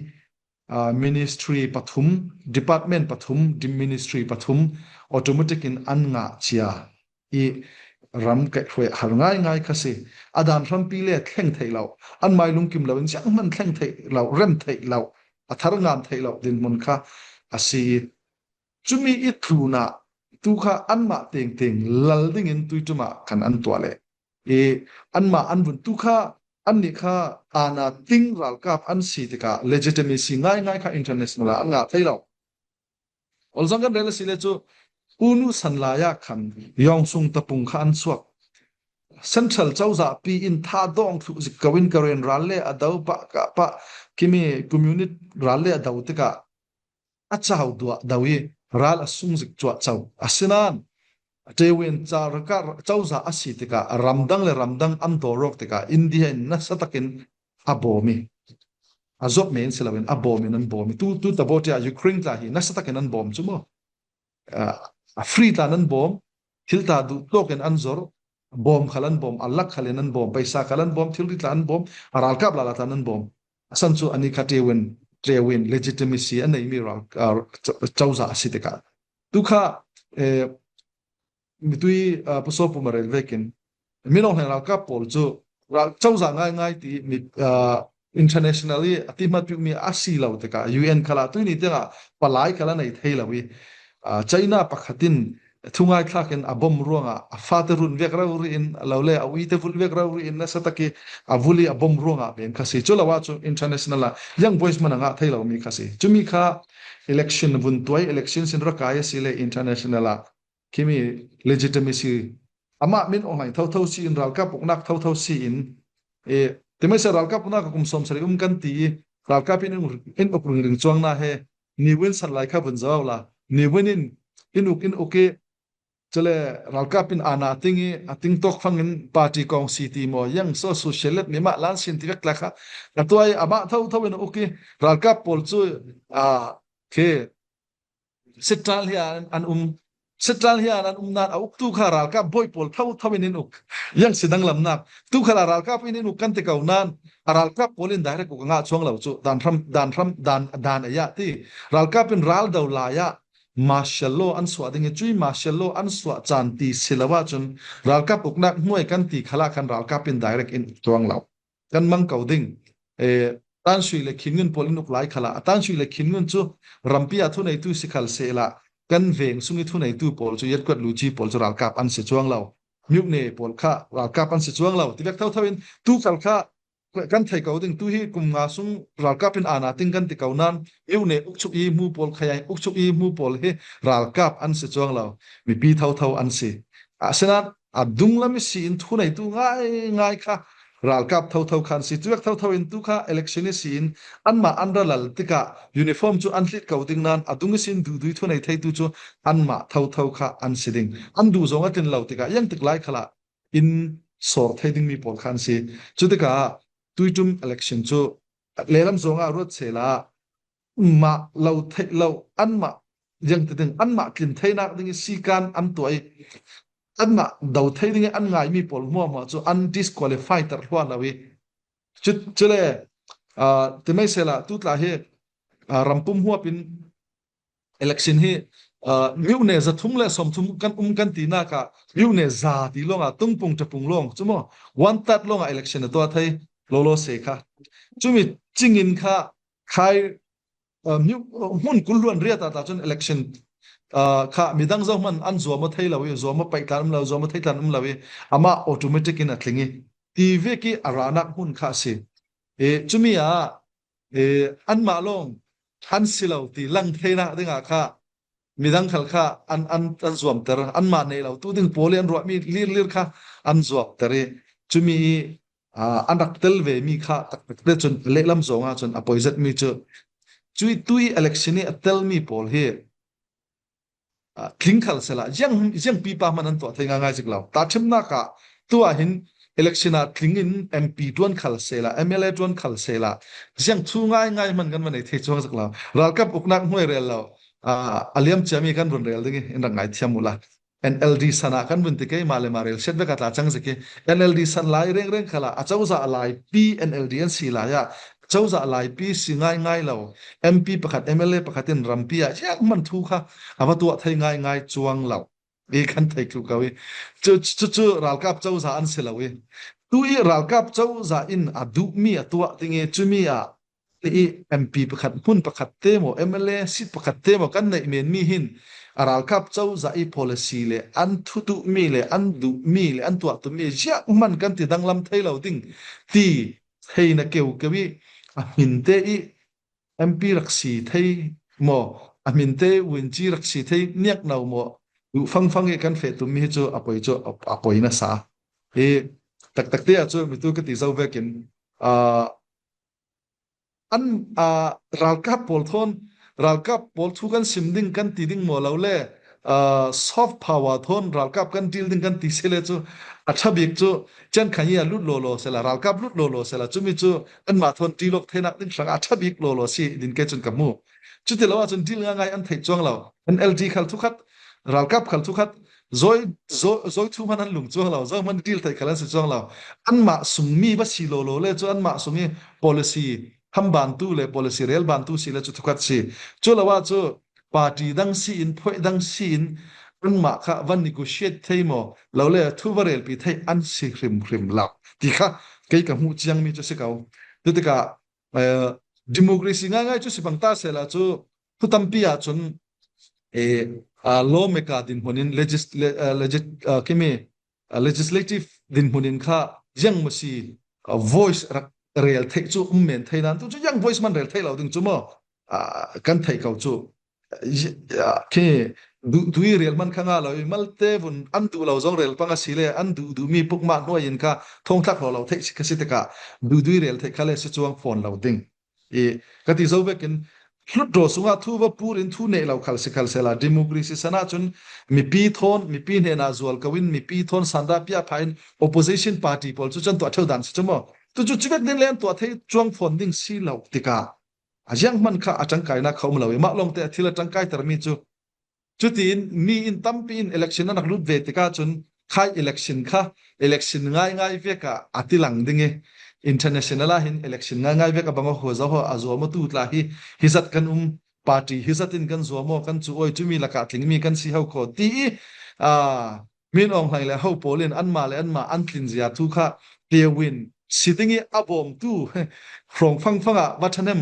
ah, ministry pathum, department pathum, di-, ministry pathum automatic in an ngah cia i ram kaihhruai har ngaingai kha si. A dan hrampi le thleng theih loh, an mai lungkim lo in zianghman thleng theih loh, rem theih loh, a thar ngan theih loh dinhmun kha a si i, cumi i tlunah tu kha anmah tengteng lal dingin tuiṭumah khan an tuah leh i anmah an vun tu kha annih kha aana ting ralkap an si tikah legitimacy ngaingai kha international ah an ngah thei lo. Olzang kan rel a si le cu U Nu San Lai ah khan Yawngsung Tapung kha an chuak. Central cozahpi in tha dawng thluh zik ko in Karen ral le a do pah, kah pah, kimi communist ral le a do tikah a cau duah do i ral a sung zik cuah co. Asinain Ṭewin ca raka cozah a si tikah ramdang le ramdang an dawr awk tikah India in nasa takin a bawm i, a zawt men si loin a bawm in an bawm i, tu, tu ta bawtia Ukraine tla hi nasa takin an bawm cu maw? Ah, a free tla nan bawm, thil ta duh tawkin an zor, bawm khal an bawm, a lak khal in an bawm, paisa khal an bawm, thilri tla an bawm, a ralkap lala tla nan bawm. A san cu ani kha Ṭewin, Ṭewin legitimacy a neimi ral, ah, co-, cozah a si tikah. Tu kha, eh, mitui, ah, Pu Saw Pum a rel vekin, Min Aung Hlaing ralkap pawl cu ral cozah ngaingai ti mi, ah, international i a ti hmat piukmi a si lo tikah U N khalah tuini tiangah palai khal a nei thei lo i, ah, China pakhat in thungai thlak in a bom ruangah a fate run vek rori in, a lo le a uite vulh vek rori in nasa tak i a vulh i a bom ruangah men kha si. Cu lo ah cu international ah young boys man a ngah thei lomi kha si. Cumi kha election vun tuai, election sin ra kai a si le international ah khimi legitimacy amah Min Aung Hlaing thotho si in ralkap uknak thotho si in, e, ti mai se ralkap uknak a kum sawm sarih um kan ti i ralkap in in uk ringring cuang na he, Niwin San Lai kha vun zo la, Niwin in in uk in uk i, cule ralkap in aana ting i a ting tawk fangin party kawng si ti maw, yang so social let mi mah lan sin ti vek tla kha a tuai amah thotho in uk i ralkap pawl cu, a, khi Sitral hi an, an um. Sitral hi an, an um nan a uktu kha ralkap bawi pawl thotho in in uk. Yang si danglamnak. Tu khala ralkap in in uk kan ti ko nan a ralkap pawl in direct uk a ngah chuang lo cu dan hram, dan hram, dan, dan a yah ti. Ralkap in ral do lai ah martial law an suah ding i cui martial law an suah caan ti si lo ahcun ralkap uknak hnuai kan ti khalah khan ralkap in direct in uk chuang lo. Kan mang ko ding. Eh, Tanshui le Khin Ngun pawl in uk lai khalah, a Tanshui le Khin Ngun cu rampi ah thuneitu si khal sehla, kan veng sung i thuneitu pawl cu Yatkuat Luci pawl cu ralkap an si cuang lo. Myone pawl kha ralkap an si cuang lo. Ti vek thotho in tu khal kha kan thei ko ding. Tu hi kum nga sung ralkap in aana ting kan ti ko nan, Myone ukchuk i hmu pawl, Khayai ukchuk i hmu pawl hi ralkap an si cuang lo. Mipi thotho an si. Asinain a dunglam i si in thuneitu ngaingai kha ralkap thotho kha an si. Cu vek thotho in tu kha election i si in anmah an ra lal tikah uniform cu an hlit ko ding nan a dung i si in duhdui thunei theitu cu anmah thotho kha an si ding. An duh zong a tlin lo tikah yang tik lai khalah in sawr thei dingmi pawl kha an si. Cu tikah tuiṭum election cu lehlam zong ah ruat sehla mah lo theih lo, anmah ziang ti ding, anmah tlin theinak ding i sikan an tuah i, anmah do thei ding i an ngaimi pawl hmuahhmuah cu an disqualify ter hluah lo i, cu, cule, ah, ti mai sehla tu tla hi, ah, rampum huap in election hi, ah, myone zathum le sawmthum kan um kan tinak ah myone za ti lawngah tungpung ṭapung lawng cu maw, one third lawngah election a tuah thei lawlaw se kha. Cumi cingin kha khai, uh, hmun kul hluan riat ah ta cun election, uh, kha midang zohman an zuam aw thei lo i, zuam aw paih tlan um lo, zuam aw thei tlan um lo i, amah automatic in a tling i, ti vek i a ranak hmun kha a si. E, cumi ah, e, anmah lawng an si lo ti lang theinak dingah kha midang khal kha an, an, an zuamter, anmah nei lo tu ding pawl i an ruahmi lirlir kha an zuamter i, cumi i, aa, an rak tel vemi kha taktakte cun a lehlam zong ahcun a poizetmi cu cui tui election i a telmi pawl hi, aa, tling khal sehla, ziang, ziang pipa hman an tuah thei ngaingai zik lo. Tahṭhimnak ah tu ah hin election ah tling in M P ṭuan khal sehla, M L A ṭuan khal sehla, ziang thu ngaingai hman kan va nei thei cuang zik lo. Ralkap uknak hnuai rel lo, aa, a liam ciami kan vun rel ding i in rak ngaithiam uhla. N L D san ah kan vun ti kei mah le mah rel set vek a tla cang zik hi. N L D san lai rengreng khalah a cozah laipi N L D an si lai ah cozah laipi si ngaingai lo, M P pakhat, M L A pakhat in rampi ah ziak man thu kha a va tuah thei ngaingai cuang lo. I kan thei tlu ko i. Cu, cu, cu ralkap cozah an si lo i. Tu i ralkap cozah in a duhmi a tuah ding i, cumi ah i M P pakhat, hmun pakhat te maw, M L A seat pakhat te maw kan neih men mi hin a ralkap cozah i policy le an thu duhmi le an duhmi le an tuah tummi ziak man kan ti danglam thei lo ding ti theina keukeu i a hmin te i M P rak si thei maw, a hmin te win ci rak si thei niak no maw, duh fangfang i kan feh tummi hi cu a poi cu a, a poi nasa. I taktak te ah cu mi tu ka ti zo vekin, aa, an, aa, ralkap pawl thawn, ralkap pawl thu kan sim ding kan ti ding maw lo le, aa, soft power thawn ralkap kan deal ding kan ti si le cu a ṭha bik cu cian khan i a lut lawlaw sela, ralkap lut lawlaw sela, cumi cu anmah thawn deal awk theinak ding hrang a ṭha bik lawlaw si din kei cun ka hmu. Cuti lo ahcun deal ngaingai an theih cuang lo. N L D khal thukhat, ralkap khal thukhat, zawi, zawi, zawi thu hman an lung cuang lo, zawi hman deal theih khal an si cuang lo. Anmah sungmi va si lawlaw le cu anmah sung i policy hambantu le policy rel bantu si le cu thukhat si. Cu lo ah cu party dang si in, phoih dang si in, anmah kha van negotiate thei maw, lo le thu va relpi thei an si hrimhrim lo ti kha kei ka hmuh ciangmi cu si ko. Cutikah, eh, democracy ngaingai cu si bang ta sela cu thu tampi ah cun, eh, ah, lawmaker dinhmun in legis-, le-, ah, legis-, ah, kimi, ah, legislative dinhmun in kha ziang maw si, ah, voice rak rel theih cu um men thei nan tu cu ziang voice man rel theih lo ding cu maw, ah, kan theih ko cu. Khi duh, duh i rel hman kha nga lo i malte vun an duh lo zong rel pang a si le an duh, duhmi pukmah hnuai in kha thongthlak lo lo theih si kha si tikah duh, duh i rel theih kha le si cuang fawn lo ding. I ka ti zo vekin hluttaw sungah thu va pur in thu neh lo khal si khal sela democracy san ah cun mipi thawn, mipi hnenah zual ko in mipi thawn sanda piah phah in opposition party pawl cu can tuah ṭheu dan si cu maw? Tu cu cuvek din le an tuah thei cuang fawn ding si lo tikah a zianghman kha a ṭangkainak kha um lo i mah lawngte a thil a ṭangkaitermi cu. Cutiin mi in tampi in election an rak lut ve tikah cun khai election kha election ngaingai vek ah a tilang ding i international ah hin election ngaingai vek a bang a huaza haw a zuam awtu tla hi hizat kan um party hizat in kan zuam aw kan cu awi cumi lakah tlingmi kan si ho khaw ti i, aa, Min Aung Hlaing le ho pawl in anmah le anmah an tlinzia thu kha peuin si ding i a bawmtu hrawng fangfang ah va ṭhahnem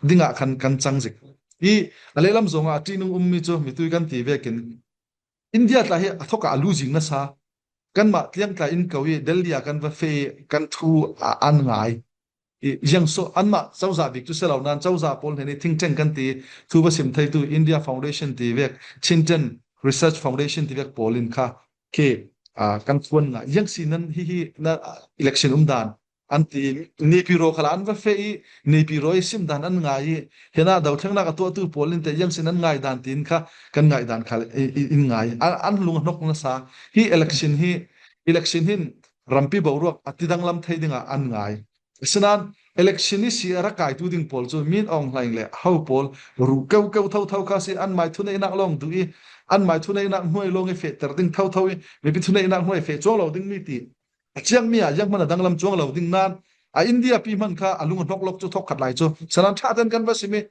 dingah khan kan cang zik. I a lehlam zongah a ṭihnung ummi cu mitui kan ti vekin India tla hi a thawkah a lu zing nasa. Kanmah tliang tla in ko i Delhi ah kan va feh i kan thu a an ngai. I ziang so anmah cozah bik cu si lo nan cozah pawl hnen i think tank kan ti thu va sim theitu India Foundation ti vek, Chintan Research Foundation ti vek pawl in kha khi, aa, kan thuan ngai. Ziang si nan hihi na, aa, election um dan an ti Naypyidaw khala an va feh i Naypyidaw i sim dan an ngai i hena dothlengnak a tuahtu pawl in te ziang si nan ngai dan tiin kha kan ngai dan kha i, i, in ngai. An, an lung a hnok nasa hi election hi, election hin rampi boruak a tidanglam thei dingah an ngai. Asinain election i si a rak kaitu ding pawl cu Min Aung Hlaing le ho pawl ruh keu keu thotho kha si an mai thuneihnak lawng duh i an mai thuneihnak hnuai lawng i fehter ding thotho i mipi thuneihnak hnuai feh cuang lo ding mi ti a ciangmi ah zianghman a danglam cuang lo ding nan a India pi hman kha a lung a hnok lok cu thawk khat lai cu sanan ṭha ten kan va sim i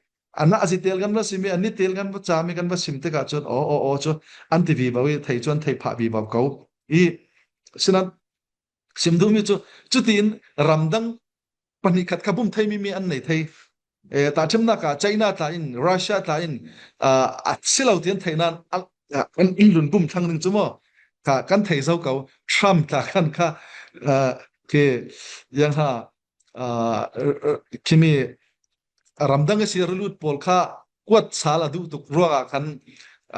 a na a zitel kan va sim i a nitel kan va cam i kan va sim tikah cun aw aw aw cu an ti vivo i thei cu an thei phah vivo ko i sinan sim duhmi cu cutiin ramdang pahnih khat kha bum theimi mi an nei thei. Eh, tahṭhimnak ah China tla in, Russia tla in, ah, a si lo ti an theih nan, ah, ah, an in lun bum thlang ding cu maw? Kha kan thei zo ko. Trump tla khan kha, ah, khi, yang ha, ah, er, er, khimi ramdang a si a rulut pawl kha kuat sal a duh tuk ruangah khan,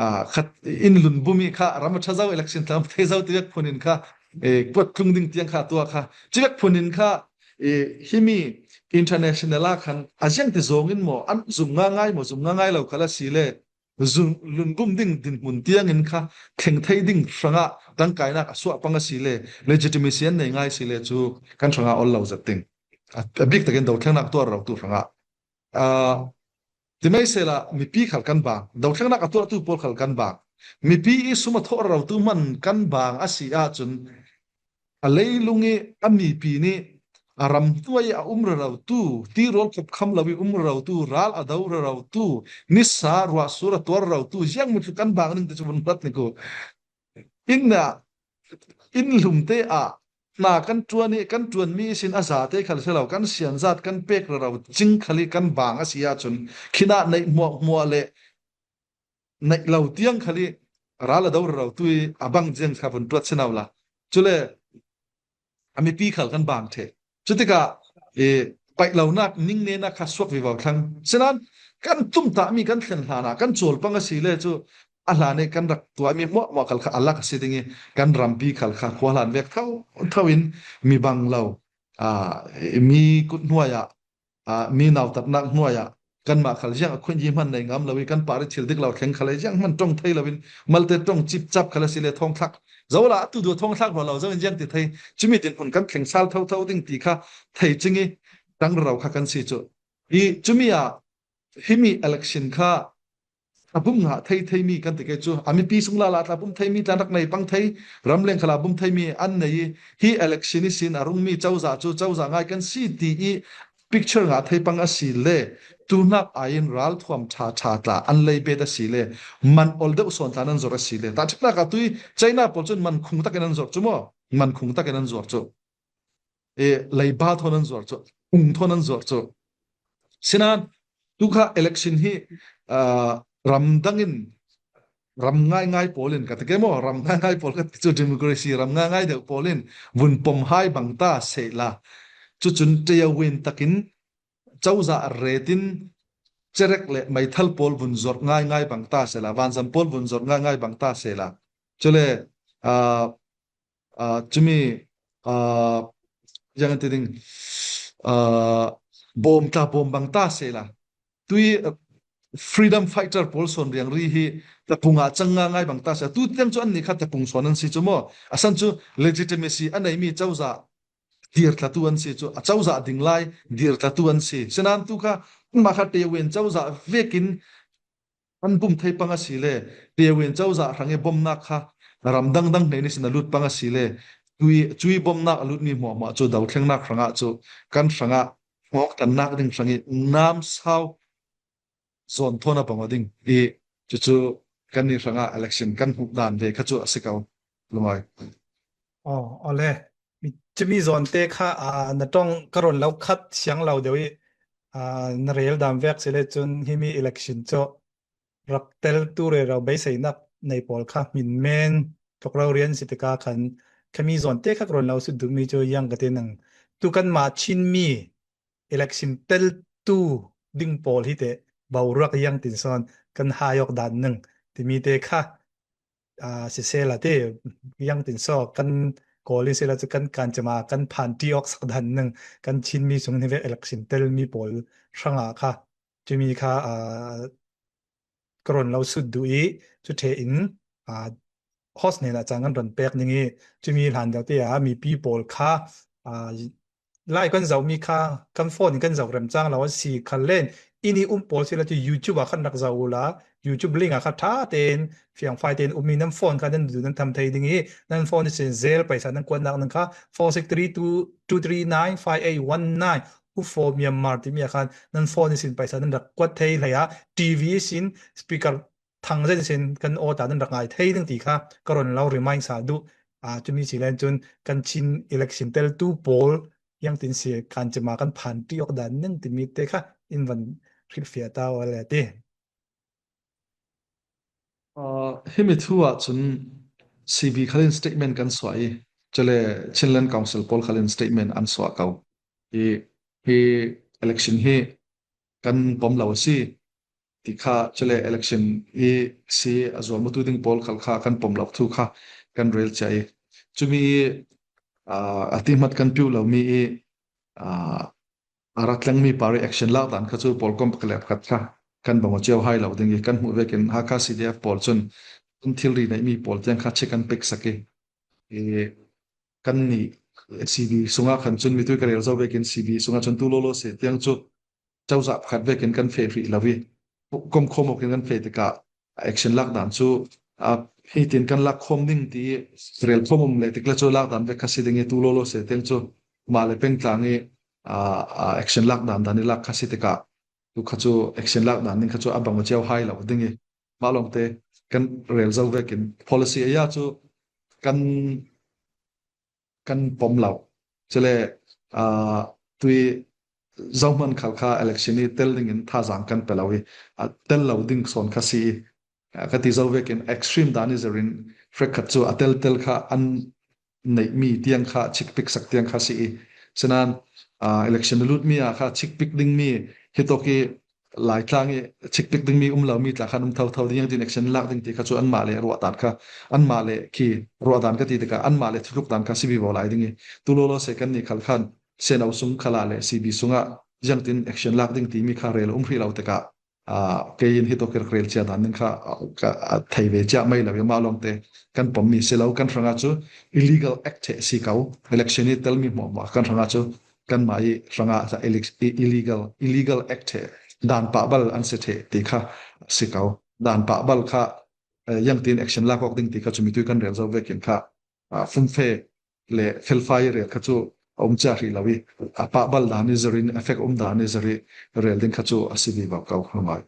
ah, khat in lun bum i kha ram a ṭha zo election tlam thei zo ti vek phun in kha, eh, kuat tlung ding tiang kha tuah kha. Ci vek phun in kha, eh, himi international ah khan a ziang ti zawng in maw, an zum ngaingai maw, zum ngaingai lo khal a si le, zum lun bum ding dinhmun tiang in kha thleng thei ding hrangah tangkainak a suah pang a si le, legitimacy an nei ngai si le cu kan hrangah ol lo zat ding. A, a bik takin dothlengnak tuar rotu hrangah. Aa, ti mai sela mipi khal kan bang, dothlengnak a tuahtu pawl khal kan bang. Mipi i sum a thawh rautu hman kan bang a si ahcun a leilung i a mipi nih a ram hnuai a um rautu, tirawl khopkham lo i um rautu, ral a do rautu, nisa ruahsur a tuar rautu, ziangmi cu kan bang ning ti cu vun hlat ning u. Inn ah, inn hlumte ah hna kan ṭuan i kan ṭuanmi ihsin a zate khal si lo, kan sianzat kan pek rero cing khal i kan bang a si ahcun khinah neih hmuahhmuah le neih lo tiang khal i ral a do rero tu i a bang ziang kha vun ṭuat si no la. Cule a mipi khal kan bang ṭheh. Cutikah i paih lonak, ningnenak kha suak vivo thlang. Sinain kan tumtahmi kan thlen hlan ah kan cawl pang a si le cu a hlan i kan rak tuahmi hmuahhmuah khal kha a lak a si ding i kan rampi khal kha khua hlan vek tho tho in mi bang lo, aa, mi kut hnuai ah, aa, mi nautatnak hnuai ah kanmah khal ziang a khun yi hman nei ngam lo i kan par i thil dik lo thleng khal i ziang hman ṭong thei lo in malte ṭong cipcap khal a si le thawngthlak zo la a tu duh thawngthlak ruah lo zo in ziang ti thei, cumi dinhmun kan thleng sal thotho ding ti kha thei cing i tang rero kha kan si cu. I cumi ah himi election kha a bum ngah thei theimi kan ti ke cu a mipi sung lala tla bum theimi tla rak nei pang thei, ramleng khala bum theimi an nei i hi election ihsin a rungmi cozah cu cozah ngai kan si ti i picture ngah thei pang a si le tuhnak aiin ralthuam ṭha ṭha tla an lei bet a si le man ol deuh sawn tla nan zor a si le tahṭhimnak ah tui China pawl cun man khung takin an zor cu maw? Man khung takin an zor cu. E, leiba thawn an zuar cu, ung thawn an zuar cu. Sinain tukha election hi, aa, ramdang in ram ngaingai pawl in ka ti ke maw, ram ngaingai pawl ka ti cu democracy ram ngaingai deuh pawl in vun pom hai bang ta sehla. Cucun ṭeawin takin cozah retin cerek le meithal pawl vun zor ngaingai bang ta sehla, vanzam pawl vun zor ngaingai bang ta sehla. Cule, aa, aa, cumi, aa, ziang an ti ding, aa, bawm tla bawm bang ta sehla. Tui, aa, freedom fighter pawl sawn riangri hi tapung ah cang ngaingai bang ta sehla. Tu tiang cu annih kha tapung sawn an si cu maw? A san cu legitimacy a neimi cozah dirtlatu an si cu, a cozah ding lai dirtlatu an si. Sinain tu kha anmah kha tewen cozah vekin an bum thei pang a si le, tewen cozah hrang i bomnak kha ram dangdang hnen ihsin a lut pang a si le, cui, cui bomnak a lutmi hmuahhmuah cu dothlengnak hrangah cu kan hrangah hngawktannak ding hrang i namsau zawn thawn a pang aw ding i cucu kannih hrangah election kan hmuh dan ve kha cu a si ko, Lungawi. Aw, awle. Mi, cumi zawnte kha, aa, na ṭong ka rawn lo khat siang lo deuh i, aa, na rel dan vek si le cun himi election cu rak teltu rero beiseinak nei pawl kha hmin men tluk rorian si tikah khan khami zawnte kha ka rawn lo sut duhmi cu yang ka ti nang tu kanmah Chinmi election teltu ding pawl hi te boruak yang tin sawn kan hai awk dan nang timi te kha, aa, sisehla te yang tin saw kan kawl in sehla cu kan kan cema kan phan ti awk sak dan nang kan Chinmi sung ni ve election telmi pawl hrangah kha cumi kha, aa, ka rawn lo sut duh i cu ṭhe in, aa, host hnenah caan kan rawn pek ning i cumi hlan deuh te ah mipi pawl kha, aa, lai kan zohmi kha kan phone in kan zoh remcang lo a si kha len ini um pawl si la cu YouTube ah khan rak zoh uhla YouTube link ah kha ṭha tein fiangfai tein ummi nan phone kha nan duh nan tham thei ding i nan phone sin zel paisa nan kuatnak nan kha four six three two two three nine five eight one nine U for Myanmar timi ah khan nan phone sin paisa nan rak kuat thei hlei a T V sin speaker thang zen sin kan awta nan rak ngai thei ding ti kha ka rawn lo remind sa duh. Aa, cumi si len cun kan Chin election teltu pawl yang tin si kan cema kan phan ti awk dan ning timi te kha in van hrilhfiah ta awle ti. Aa, himi thu ah cun C B khal in statement kan suah i, cule Chinland Council pawl khal in statement an suah ko. I, hi election hi kan pom lo a si ti kha, cule election i si a zuam mutu ding pawl khal kha kan pom lo thu kha kan rel cia i, cumi i, aa, a tihmat kan piu lomi i, aa, a rat tlengmi par i action lak dan kha cu pawl kom pakhat le pakhat kha kan bang aw cio hai lo ding i kan hmuh vekin Hakha C D F pawl cun kan thilri neihmi pawl tiang kha che kan pek sak i, i kan nih C B sungah khan cun mitui ka rel zo vekin C B sungah cun tu lawlaw si tiang cu cozah pakhat vekin kan feh rih lo i komkhawm awkin kan feh tikah action lak dan cu a, hitin kan lak khawm ding ti rel khawm um le tik le chu lak dan vek kha si ding i tu lo lo se teng chu mah le pengtlang i, a, a, action lak dan dan i lak kha si tikah tu kha chu action lak dan ding kha chu a bang a chiau hai lo ding i mah lawngte kan rel zo vekin policy a ya chu kan kan pom lo. Chule, a, tui zohman khal kha election i tel dingin thazang kan pe lo i, a, tel lo ding sawn kha si i, a, ka ti zo vekin extreme dan i zerin hrek khat chu a tel tel kha an neih mi tiang kha chikpik sak tiang kha si i. Sinan, a, election a lut mi a kha chikpik ding mi hi tawk i Laitlang i chikpik ding mi um lo mi tla khan um tho tho ding, tin action lak ding ti kha chu anmah le ruah dan kha, anmah le khi ruah dan ka ti tikah anmah le thutluk dan kha si vivo lai ding i. Tu lo lo se kan ni khal khan Seno sung khalah le C B sungah ziangtin action lak ding ti mi kha rel um hrih lo tikah, a, kei in hi tawk i rak rel chia dan ding kha, a, ka, a, thei ve chia mai lo i mah lawngte kan pom mi si lo kan hrangah chu illegal act he si ko, election i tel mi hmuahhmuah kan hrangah chu kanmah i hrangah sa elec-, i-, illegal, illegal act he dan pahbal an si thei ti kha si ko. Dan pahbal kha, eh, ziangtin action lak awk ding ti kha chu mitui kan rel zo vekin kha, a, fumfe le felfai rel kha chu a um chia hrih lo i, a pahbal dan i zerin, effect um dan i zeri rel ding kha chu a si vivo ko hmangai.